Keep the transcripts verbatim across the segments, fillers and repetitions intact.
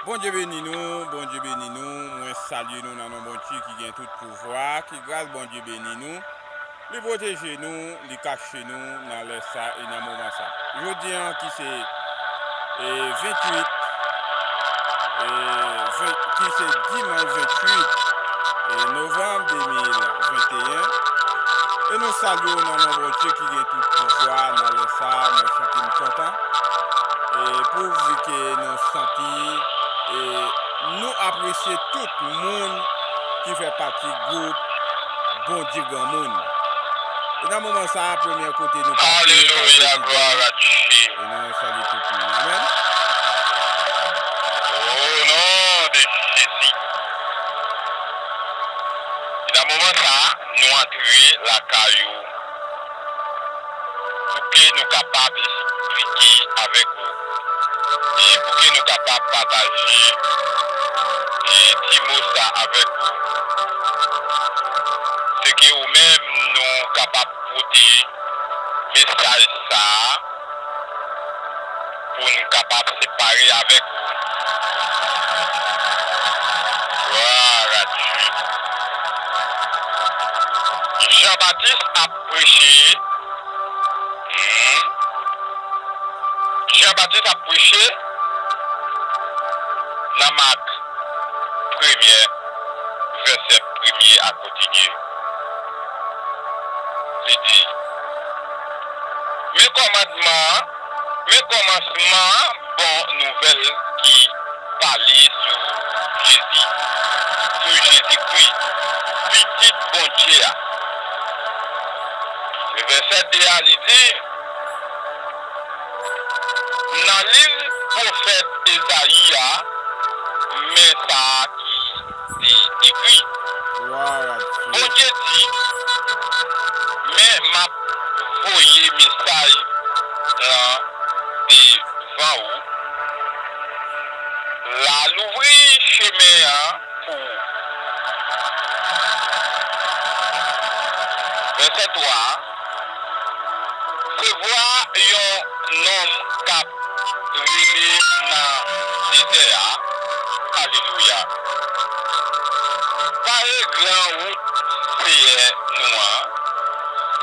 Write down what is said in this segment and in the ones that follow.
Bondye beni nou, Bondye beni nou. Mwen salye nou nan non Bondye ki gen tout pouvwa. Ke gras Bondye beni nou. Li pwoteje nou, li kache nou nan lè sa e nan moman sa. Jodi a ki se, e, venntuit, e, ven-, ki se dimanch venntuit, e, novanm de mil venteyen. E nou salye w nan non Bondye ki gen tout pouvwa nan lè sa, mwen santi m kontan. E pouvi ke nou santi, e nou apresye tout moun ki fè pati gwoup Bondye Granmoun. E nan moman sa a, premyè kote nou pase, Alelouya, glwa a Dye. E nou salye tout moun. Amèn. O non de Jezi. E nan moman sa a, nou antre lakay ou. Pou ke nou kapab esplike avèk ou. E pou ke nou kapab pataje, e, ti mo sa avèk ou. Se ke ou menm nou kapab pote mesaj sa a pou n kapab separe avèk ou. Glwa a Dye. Jan Batis ap preche. Hmm. Jan Batis ap preche nan Mak premyè, vèsè premye a kontinye. Li di, men kòmandman, men kòmansman bon nouvèl ki pale sou Jezi, sou Jezikri, Pitit Bondye a. Vèsè de a, li di, nan liv pwofèt Ezayi a, men sa a ki te ekri. Glwa a Dye. Bondye di, men m ap voye mesaj lan devan ou. L a louvri chemen an pou ou. Vèsè twa, se vwa yon nonm k ap rele nan dezè a. Alelouya. Pare gran wout Seyè nou an,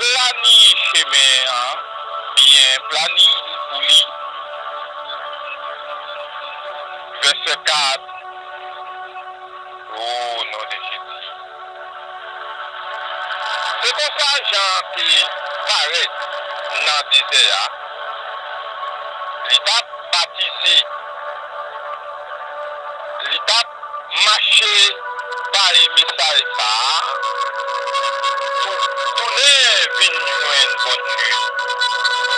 plani chemen an byen plani pou li. Vèsè kat, o non de Jezi. Se konsa Jan te parèt nan dezè a, li t ap batize, li t ap mache bay mesaj sa a, tou-, tounen vin jwenn Bondye,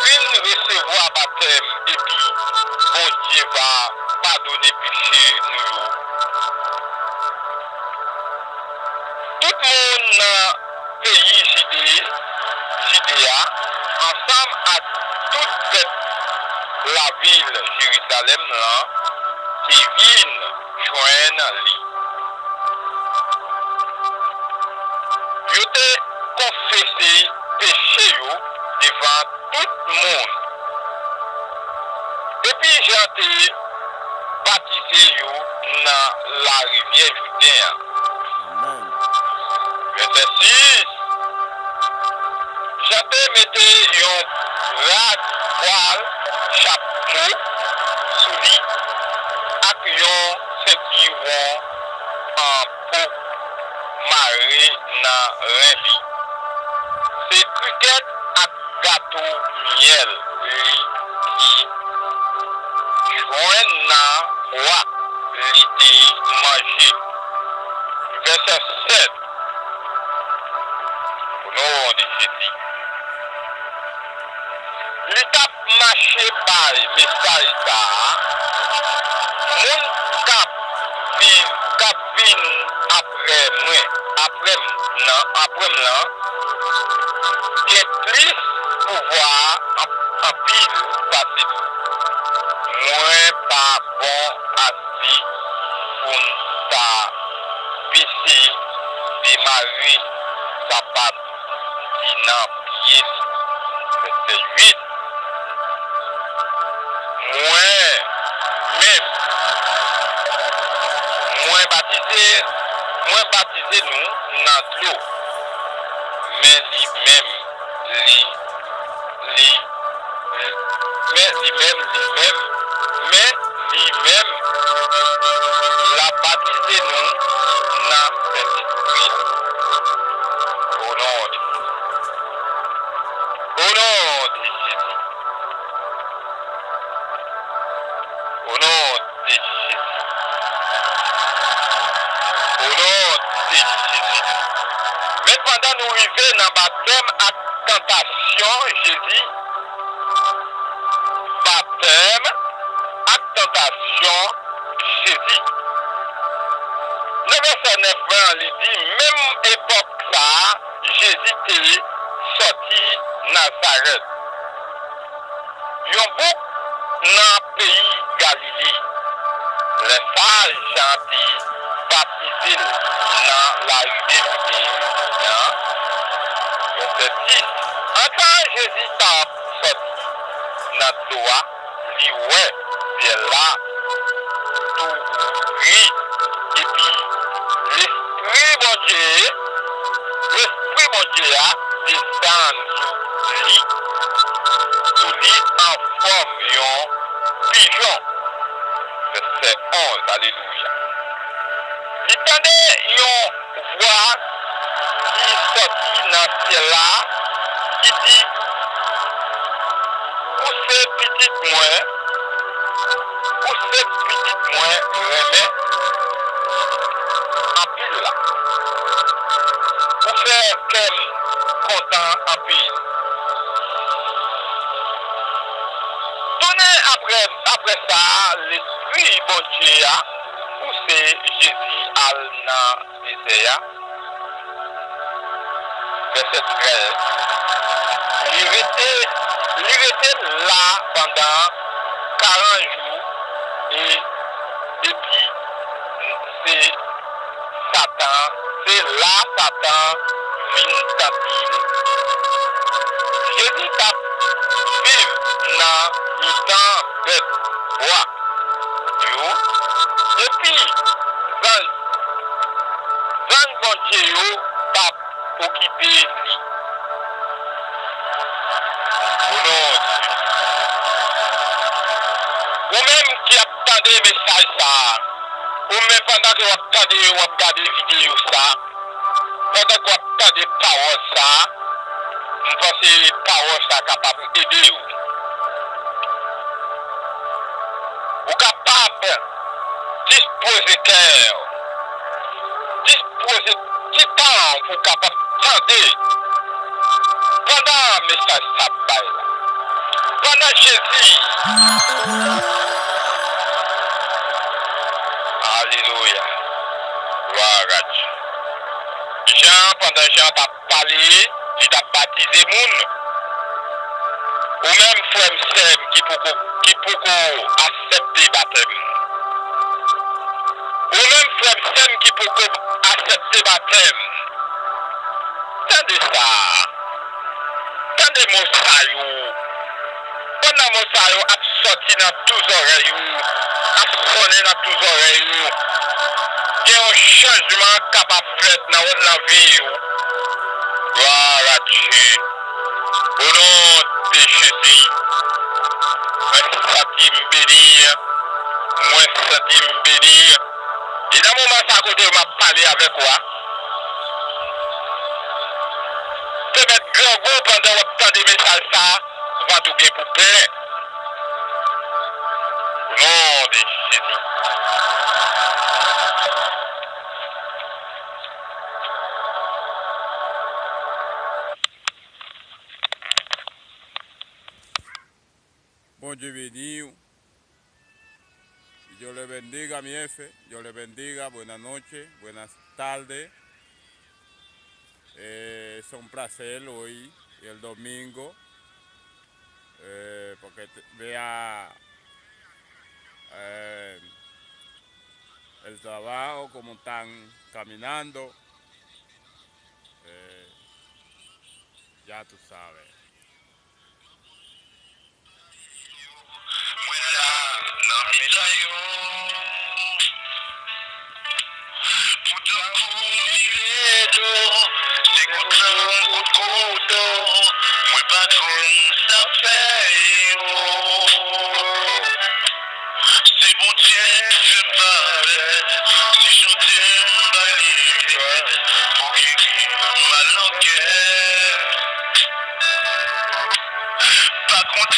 vin resevwa batèm, epi Bondye va padone peche nou yo. Tout moun nan peyi Jide, Jide a, ansanm ak tout pèp lavil Jerizalèm lan, te vin jwenn li. Yo te konfese peche yo devan tout moun. Epi Jan te batize yo nan larivyè Jouden an. Amèn. Vèsè sis, Jan te mete yon rad pwal chapo sou li ak yon sentiwon an po mare nan ren li. Se krikèt ak gato myèl li ki jwenn nan bwa li te manje. Vèsè sèt, o non de Jezi. Li t ap mache bay mesaj sa a, moun k ap viv, k ap vin apre mwen, apre m nan, apre m lan, gen plis pouvwa an-, anpil pase li. Mwen pa bon ase pou m ta bese demare sapat ki nan pye li. Vèsè uit. Mwen menm, de Jezi. O non de Jezi. Men pandan nou rive nan batèm ak tantasyon Jezi, batèm ak tantasyon Jezi. Nan vèsè nèf lan, li di, menm epòk sa a, Jezi te sòti Nazarèt, yon bouk nan peyi Galile, lè sa a Jan te batize l nan larivyè Jide an. Vèsè sis. Antan Jezi t ap sòti nan dlo a, li wè syèl la touvri, epi Lespri Bondye, Lespri Bondye a desann sou li, sou li an fòm yon pijon. Vèsè onz, alelouya. Li tande yon vwa ki sòti nan syèl la, ki di, "Ou se pitit mwen, ou se pitit mwen renmen anpil la. Ou fè kè m kontan anpil." Tounen apre, apre sa, Lespri Bondye a pouse Jezi al nan dezè a. Vèsè trèz. Li rete, li rete la pandan karant jou, e epi se Satan, se la Satan vin tanti l. Jezi t ap viv nan mitan bèt bwa yo, epi zanj, zanj Bondye yo t ap okipe li. O non de Jezi. Ou menm ki ap tande mesaj sa a, ou menm pandan ke w ap tande, w ap gade videyo sa a, pandan ke w ap tande pawòl sa a, m panse pawòl sa a kapab ede w. Ou kapab dispoze kè w, dispoze ti tan w pou w kapab tande pandan mesaj sa ap bay la. Pandan Jezi, alelouya, glwa a Dye. Jan, pandan Jan t ap pale, li t ap batize moun. Ou menm, frè m, sè m, ki poko, ki poko aksepte batèm. Ou menm, frè m, sè m, ki poko aksepte batèm. Tande sa. Tande mo sa yo. Pandan mo sa yo ap sòti nan tou zòrèy ou, ap sonnen nan tou zòrèy ou, gen yon chanjman k ap ap fèt nan, nan vi ou. Glwa a Dye. O non de Jezi, mwen santi m beni. Mwen santi m beni. E nan moman sa kote m ap pale avèk ou a, pèmèt grangou pandan w ap tande mesaj sa a, vant ou gen pou plen. O non de Jezi. Bondye beni w. Dios le bendiga, mi jefe. Dios le bendiga. Buenas noches, buenas tardes. Eh, es un placer hoy, el domingo, eh, porque te- vea eh, el trabajo, como están caminando. Eh, ya tú sabes. Mwen la nan mitan yo. Pou tankou vire do, se kout lang, kout kouto. Mwen pa konn sa fè yo. Se Bondye k fè m pa pè, se chante m bay li lè.